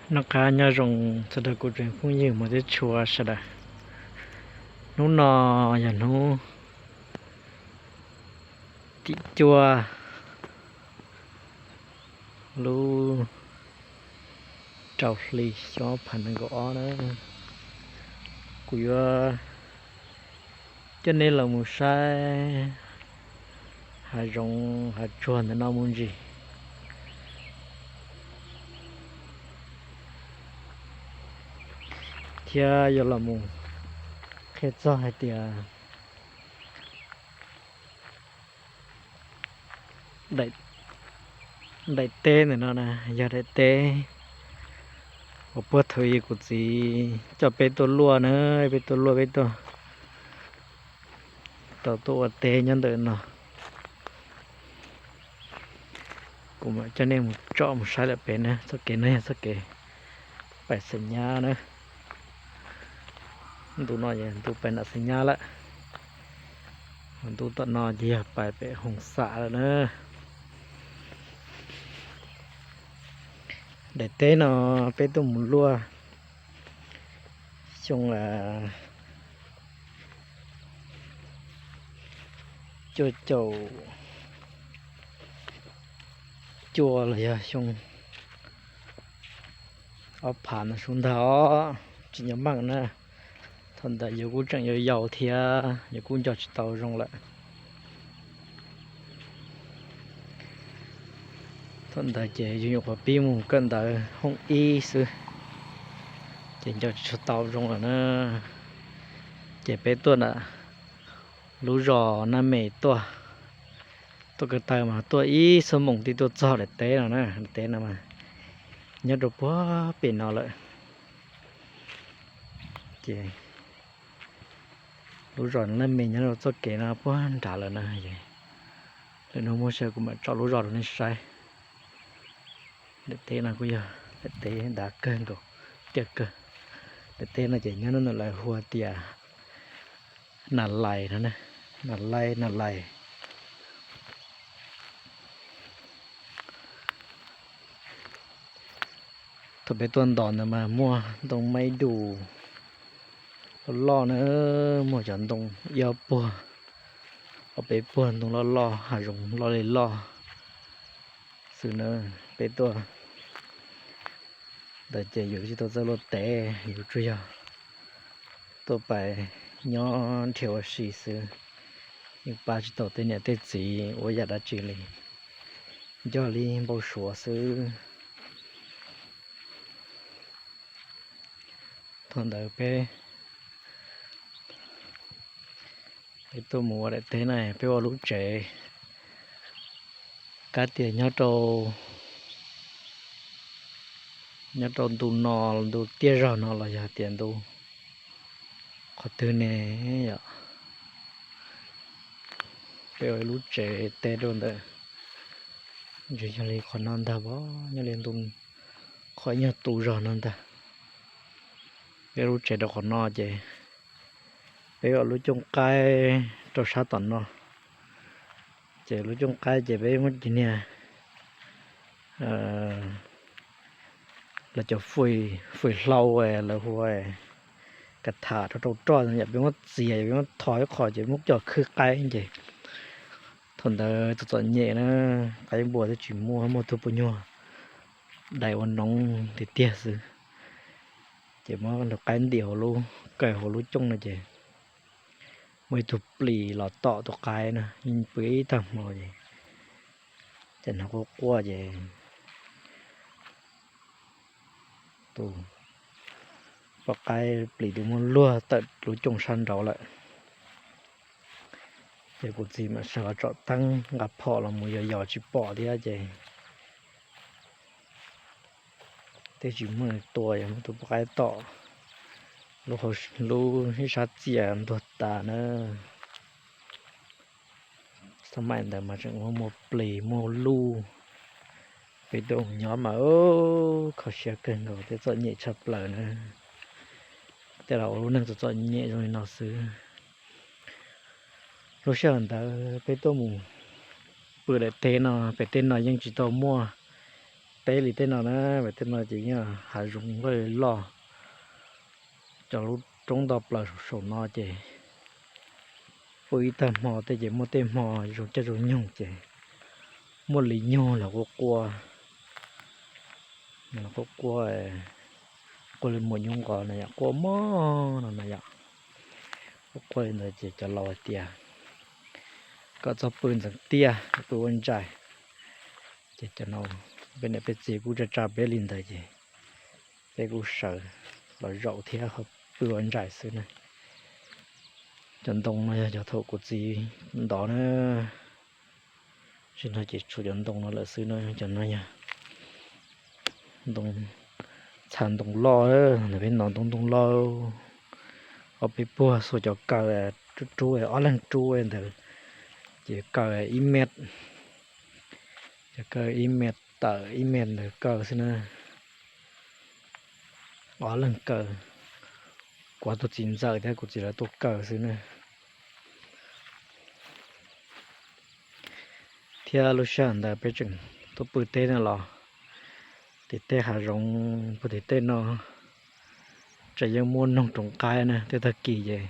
Noj qab nyob zoo sawv daws kuv tsev phooj ywg mus teb tshua sawv daws. Hnub no yog hnub tim cuaj lub rau hli xyoo ob phav nees nkaum ob na. Kuv yuav coj nej los mus saib hav zoov hav tsuag ntawm no mus ntsis, thiab yuav los mus qhia txog hais tias daim teb ntawm no na yog daim teb uas puag thaum ub kuv txiv coj peb tuaj luaj na, peb tuaj luaj peb tuaj tau tuaj ua teb nyob ntawm no. Kuv mam coj nej mus tsom mus saib lawm pem na, txoj kev no yog txoj kev pais Xeem Nyab na. Ntu no yog ntu pais nram Xeem Nyab lawm. Ntu tom no ces yog pais pem Hoos Xam lawm na. Daim teb no peb tuaj mus luaj xyoo cuaj caum cuaj los yog xyoo ob phav no sub ntag os, tsis nco meej na. Thaum ntawd yus kuj tseem yau yau thiab yus kuj nco tsis tau zoo lawm. Thaum ntawd ces yus nyuam qhuav pib mus kawm ntawv hooj ib xwb, ces nco tsis tshua tau zoo lawm na. Ces peb tuaj nram lub zos Naj Mes tuaj, tuaj ko taw mas tuaj ib xuab moos twb tuaj txog daim teb no na. Daim teb no mas nyob rau puag pem no lawm. Ces lub zos Naj Mes nyob rau txoj kev no puag nrad lawm na. Lwm hnub muaj sij hawm kuv mam tsom lub zos rau nej saib. Daim teb no kuj yog daim teb dav kawg nkaus, tiaj kawg. Daim teb no ces nyob hnub no lawv hu tias Nas Lais no, Nas Lais, Nas Lais. Thaum peb tuaj ntos ntawd mas muaj ntoo maib dus loj loj na, muaj cov ntoo ib ob puag, ob peb puag ntoo loj loj, hav zoov loj li loj xwb na. Peb tuaj ntawd ces yus tsis tau txawj luaj teb, yus tsuas yog tuaj pais nyob nrhiav ua si xwb, yeej pab tsis tau tej niam tej txiv ua yam dab tsi li, nco li npau suav xwb. Thaum ntawd peb, peb tuaj mus ua daim teb na, peb ua lub tsev kab tias nyob rau, nyob rau ntu no, ntu tiaj zog no los yog tias ntu qhov twg ne yom. Peb ua ib lub tsev teb rau ntawd, ntshe yog li qhov no ntag, nyob li ntu qhov ib nyuag tu zog no ntag. Peb lub tsev rau qhov no ces peb ua lub cooj qaib rau sab tom no. Ces lub cooj qaib ces peb muab cov niag, lawv cov fwm hlau lawv hu ua kas tham rau rau roj, yam peb muab txiav, yam peb muab tho ib qho ces muab coj khwb qaib ces thaum ntawd txom txom nyem na, qaib npua twb tsis muaj, muaj tug puas nyuag dais ua noov tiag tiag xwb. Ces muab nrog qaib ntim hauv lub, kaw hauv lub cooj no ces muaj ib tug plis los tom tus qaib na, yeej pw ib tag hmo ces, ces hnov quaj quaj ces tus poj qaib plis twb muab luag tawm lub cooj sab nraud lawm. Ces kuv txiv mam sawv los tsom teeb nqa phom los mus yos yos tsis pom thiab ces twb tsis muaj tua, yog muab tus poj qaib tom lub, lub ib sab txias ntuag tas na. Xab maim ntawd mas tseem muaj plis muaj luj, peb tuaj nyob mas kho siab kawg nkaus, twb txom nyem tshaj plaws na. Tej laus ua lub neej txom txom nyem zoo li no xwb. Lub sij hawm ntawd peb tuaj mus pw daim teb no, pem tej no yeej tsis tau muaj peb li tej no na, pem tej no ces yeej hav zoov loj. Cov lub roob ntau plaws saum no ces pw ib tag hmo tej ces muaj tej hmo zoo caij zoo nyoog ces muaj li nyuag los quaj quaj, quaj quaj, quaj li muaj nyuj nqos na yom, quaj mob no na yom. Quaj quaj li ntawd ces cov laus hais tias kom txhob pw ntxeev tiaj, pw ua ntsais. Ces cov no peb niam peb txiv kuj tsa tsa peb li ntawd ces peb kuj sawv los zaum thiab ho pw ua ntsais xwb na. Cov ntoo no yog cov thaum kuv txiv ntov na. Tsis no ces tshuav cov ntoo no lawm xwb no, cov no yog ntoo, txha ntoo loj, peb ntov ntoo ntoo loj. Ob peb puag xuas cov kaw rub rub, ob leeg rub ntawd ces kaw ib mev, cov kaw ib mev tawm ib mev ntawd kaw xwb na. Ob leeg kaw, kuv tus txiv ntxawm thiab kuv txiv lawv tuaj kaw xwb na. Thiab lub sij hawm ntawd peb tseem tuaj pw teb no los, tim tej hav zoov puag tim tej no tseem yeej muaj noog roov qaib na. Tej tag kis ces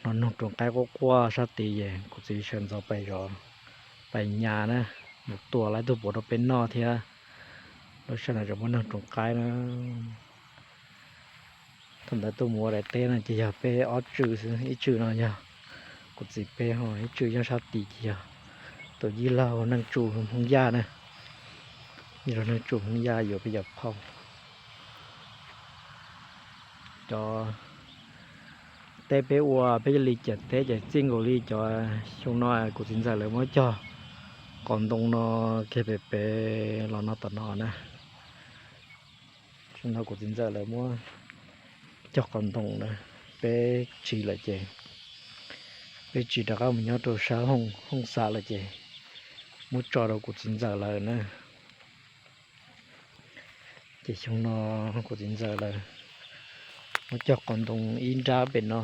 hnov noog roov qaib quaj quaj sab tid ces kuv txiv sawv ntxov pais zov, pais nyas na, mus tua lawm ib tug puav rau peb noj thiab. Lub sij hawm ntawd tseem muaj noog roov qaib na. Thaum ntawd tuaj mus ua daim teb no ces yog peb ob tswm xwb, ib tswm no yog kuv txiv peb ho ib tswm nyob sab tid ces yog tus yij laug Neej Tsu Hmoob Yaj na. Yij laug Neej Tsu Hmoob Yaj yuav peb cov phauj. Cov teb peb ua peb cia li ciam teb ces txij nkaus li cov xyoo no kuv txiv ntxawm lawv muab cog qos ntoo no kiag pem pem los no tom no na. Xyoo no kuv txiv ntxawm lawv muab cog qos ntoo na, peb tsis lawm ces peb tsis rov qab mus nyob rau sab hooj xam lawm ces muab tso rau kuv txiv ntxawm lawm na. Ces xyoo no kuv txiv ntxawm lawv muab cog qos ntoo ib nrab pem no,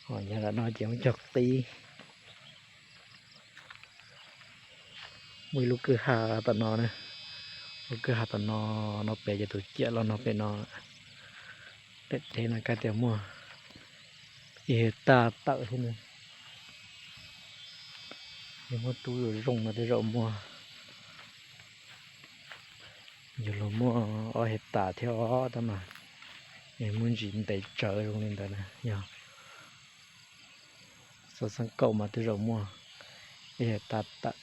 ho nyob ntawm no ces muab cog qib. Muaj ib lub kwj ha tom no na, lub kwj ha tom no, no pem ces tus ciam los no pem no. Daim teb no kab tias muaj ib hais tas tawm thiab ne. Yog muab rub zoo zoo no tej zaum muaj, yog luag muaj ob hais tas thiab os tab mas yog muab ntsis ntev tsawv zoo li ntawd na, yog xov xeeb kaum mas tej zaum muaj ib hais tas tawm.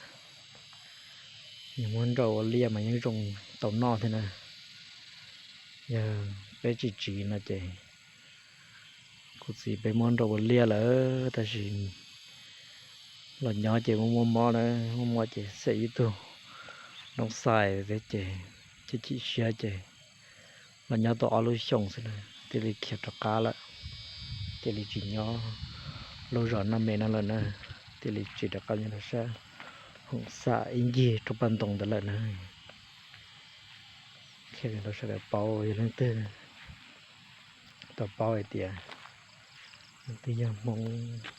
Yog muab nrauj ua liaj mas yeej zoo tau noj thiab na. Yog peb tsis tsiv no ces kuv txiv peb muab nrauj ua liaj lawm tab sis los nyob ces muaj muaj mob na, muaj mob ces xeem ib tug noob xais thiab ces chim chim siab ces los nyob tau ob lub xyoos xwb na, thiaj li khiav rov qab lawm. Thiaj li tsis nyob lub zos Naj Me no lawm na, thiaj li tsis rov qab nyob rau sab hooj xam ib ncig roob paj ntoos ntawd lawm na. Qhia rau sawv daws paub, yog leej twg tau paub hais tias leej twg yog Hmoob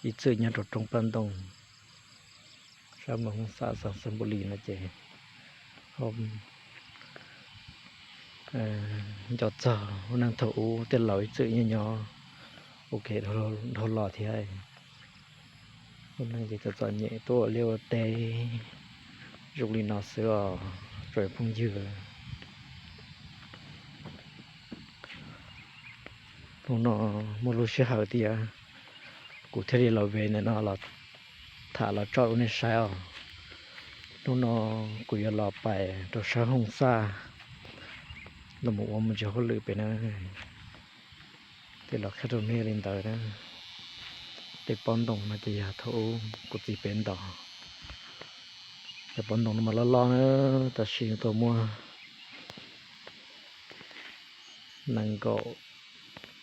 ib txwm nyob rau roob paj ntoos sab Moos Hooj Xam xeev Xeev Npum Lis no ces ho nco txog lub neej thaum ub tej laus ib txwm nyob nyob ua ke dhau los thiab. Lub neej ces txom txom nyem tuaj ua liaj ua teb zoo li no xwb os tsoom phooj ywg. Hnub no muaj lub sij hawm tias kuv thiaj li los ve ntawm no los tham los tso rau nej saib os. Hnub no kuv yuav los pais rau sab Hooj Xaj los mus ua me ntsis hauj lwm pem na, ces los qhia rau nej li ntawd na. Tej pob ntoo no ces yog thaum ub kuv txiv peb ntov. Cov pob ntoo no mas loj loj na, tab sis tau muaj nees nkaum,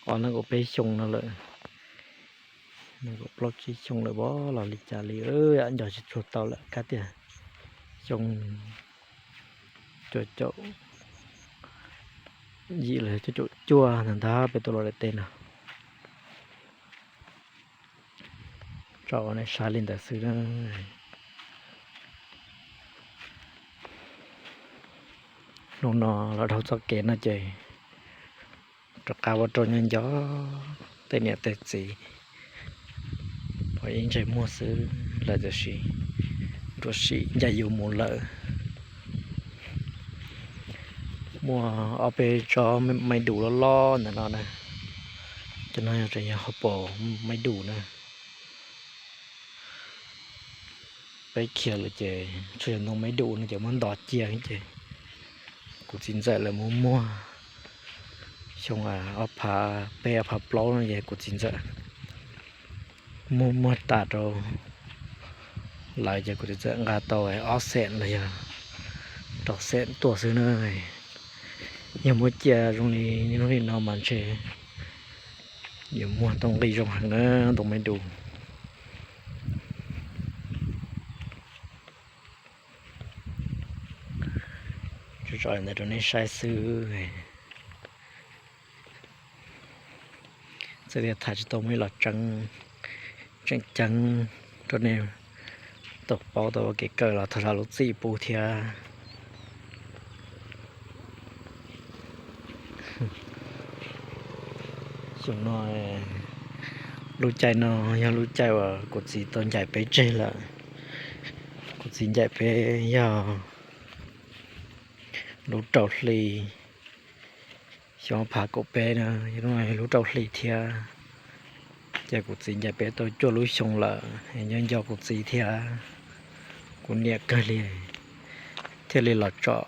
ob nees nkaum peb xyoo no lawm, nees nkaum plaub tsib xyoo lawm, pom los li cas li, nco tsis tshua tau lawm, kab tias xyoo cuaj caum yim los cuaj caum cuaj ntawd ntag peb tuaj los daim teb no. Tso nej saib li ntawd xwb na. Hnub no los dhau txoj kev no ces rov qab ua rau nyob nco tej niam tej txiv uas ib ntsais muag xwb lawm tiam sis nruab sim ncaim yus mus lawm. Muaj ob peb tsob maib dum loj loj ntawm no na, cov no yog hauv paus maib dum na. Peb khiav lawm ces tsuas yog ntoo maib dum no ces muab ntos cia ces kuv txiv ntxawm lawv muab muag xyoo ob phav peb ob phav plaub no ces kuv txiv ntxawm muab muag tas rau lawv ces kuv txiv ntxawm nqa tau ob xeem los yog rau xeem tuaj xwb na. Yog muab cia zoo li hnub li no mas ntshe yuav muag tau nqi zoo heev na ntoo maib dum. Tso rau nej saib xwb. Txawm tias tham tsis tau muaj ib los tseem ceeb rau nej tau paub tau ua kev kawm los thov zam lub txim pub thiab. Xyoo no, lub caij no yog lub caij uas kuv txiv tau ncaim peb tseg lawm. Kuv txiv ncaim peb yog lub rau hli, xyoo ob phav kaum peb na, lub rau hli thiab. Ces kuv txiv ncaim peb tau cuaj lub xyoo lawm, nco nco kuv txiv thiab kuv niam kawg li, thiaj li los tsom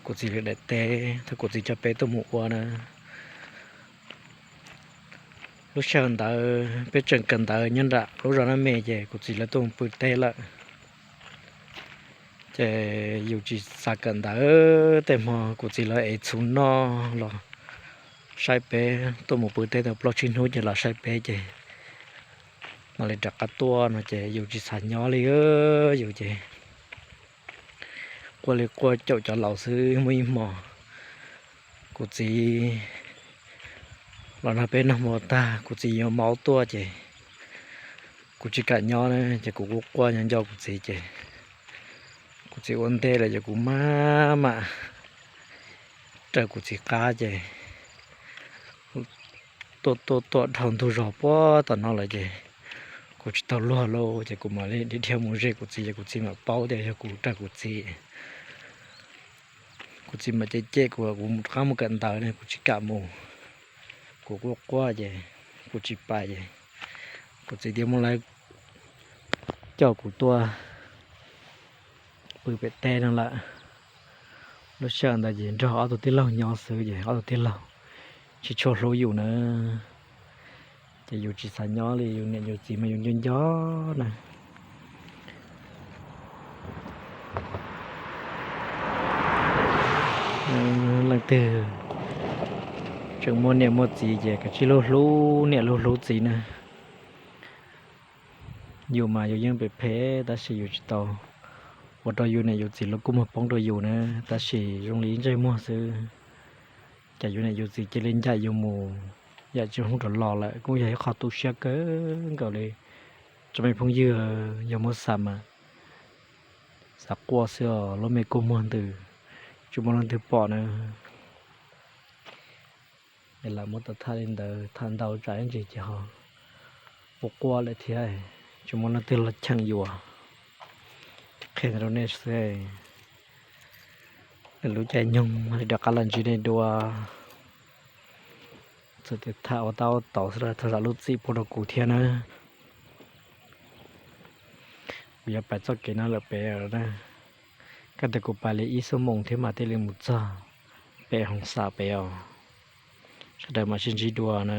kuv txiv lub daim teb thaum kuv txiv coj peb tuaj mus ua na. Lub sij hawm ntawd peb tseem kawm ntawv nyob nram lub zos Nab Me ces kuv txiv lawv tuaj mus pw teb lawm. Ces yus tsis xav kawm ntawv, tej hmo kuv txiv lawv ev txhuv noj los saib peb, tuaj mus pw teb tau plaub tsib hnub ces los saib peb ces mam li rov qab tuaj no ces yus tsis xav nyob li. Yus ces quaj li quaj caum cov laus xwb. Muaj ib hmo kuv txiv los nrog peb noj hmo tag, kuv txiv yuav mus ua tuaj ces kuv tsis kam nyob na, ces kuv kuj quaj nyob nco kuv txiv ces kuv txiv ua ntej lawm ces kuv maj mam raws kuv txiv qab ces tuaj tuaj tuaj dhau ntug zos puag tom no lawm ces kuv tsis tau luag lauj, ces kuv mam li dhia dhia mus ze kuv txiv ces kuv txiv mam paub tias yog kuv raws kuv txiv. Kuv txiv mam cem cem kuv, kuv rov qab mus kawm ntawv ne, kuv tsis kam mus. Kuv kuj quaj ces kuv tsis pais ces kuv txiv thiaj muab lawv coj kuv tuaj pw pem teb no lawm. Lub sij hawm ntawd ces nrog ob tug tij laug nyob xwb ces ob tug tij laug tsis tshua hlub yus na, ces yus tsis xav nyob li, yus niam yus txiv mas yus nco nco na. Leej twg tseem muaj niam muaj txiv ces kav tsij hlub hlub niam hlub hlub txiv na. Yus mas yus yeej phem phem tab sis yus tsis tau ua rau yus niam yus txiv lub kua muag poob rau yus na, tab sis zoo li ib ntsej muag xwb. Ces yus niam yus txiv cia li ncaim yus mus yam tsis zoo rov los lawm kuj yog ib qho tu siab kawg nkaus li. Tsoom me phooj ywg, yog muab xav mas xav quaj xwb os, lub me kua muag ntws tsis muaj leej twg pom na. Es lam muab tau tham li ntawd, tham ntau tsam ib ntsis ces ho quaj quaj lawm thiab, tsis muaj leej twg los cheem yus. Qhia rau nej xwb, lub caij nyoog li rov qab los ntsib nej dua. Txawm tias tham ua tab ua tau xwb los thov zam lub txim pub rau kuv thiab na. Kuv yuav pais txoj kev no lawm pem na. Koj tias kuv pais li ib xuab moos thiab mas thiaj li mus txog pem hoov xas pem os. Sawv daws mam sib ntsib dua na.